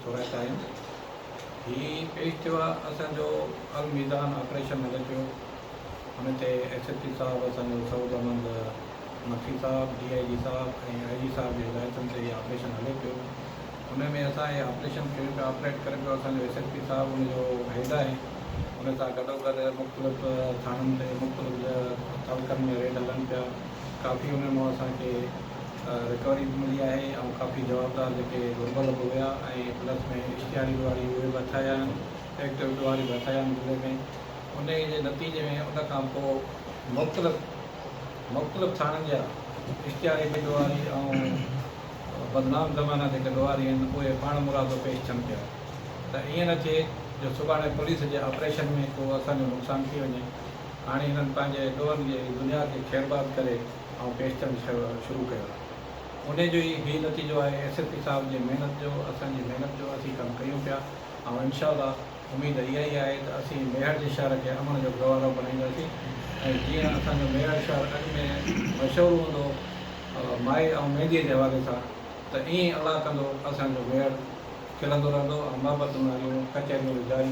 ٿورائتا آهيون. هي پيش ٿيو آهي اسان جو الميزان آپريشن هلي پيو ان تي ايس ايس پي صاحب اسان جو سعود احمد مگسي صاحب، ڊي I جي صاحب ۽ آء جي صاحب جي هدايتن تي هي آپريشن هلي پيو ان ۾ اسان هي آپريشن ڪيون پيا آپريٽ ڪري پيو اسان جو ايس ايس پي صاحب ان جو هيڊ آهي ان سان گڏوگڏ مختلف ٿاڻن تي مختلف تعلقن ۾ ريڊ هلن پيا ڪافي ان مان اسان کي رڪوري به ملي آهي ۽ ڪافي جوابدار جيڪي گهربل به هيا ۽ پلس ۾ اشتهاري ڏوهاري اهي به هٿ آيا آهن ايڪٽو ڏوهاري به هٿ آيا آهن ضلعي ۾ انهي جي نتيجي ۾ ان کان پوء مختلف مختلف ٿاڻن جا اشتهاري ڏوهاري ۽ بدنام زمانه جيڪي ڏوهاري آهن اهي پاڻ مرادو پيش ٿين پيا ته ائين نه ٿئي جو سڀاڻي پوليس جي آپريشن ۾ ڪو اسان جو نقصان ٿي وڃي هاڻي هنن پنهنجي ڏوهن جي دنيا کي خيرباد ڪري ۽ پيش ٿيڻ شروع ڪيو آهي. انهي جو ئي هي نتيجو آهي ايس ايس پي صاحب جي محنت جو، اسان جي محنت جو اسين ڪم ڪيون پيا ۽ انشاء الله اميد اها ئي آهي ته اسين ميهڙ جي شهر کي امن جو گهوارو بڻائينداسين ۽ جيئن اسان جو ميهڙ شهر اڳ ۾ مشهور هوندو هو مائي ۽ مينديء جي حوالي سان ته ائين ئي الله ڪندو اسان جو ميهڙ کلندو رهندو ۽ محبتن واريون ڪچهريون به جاري.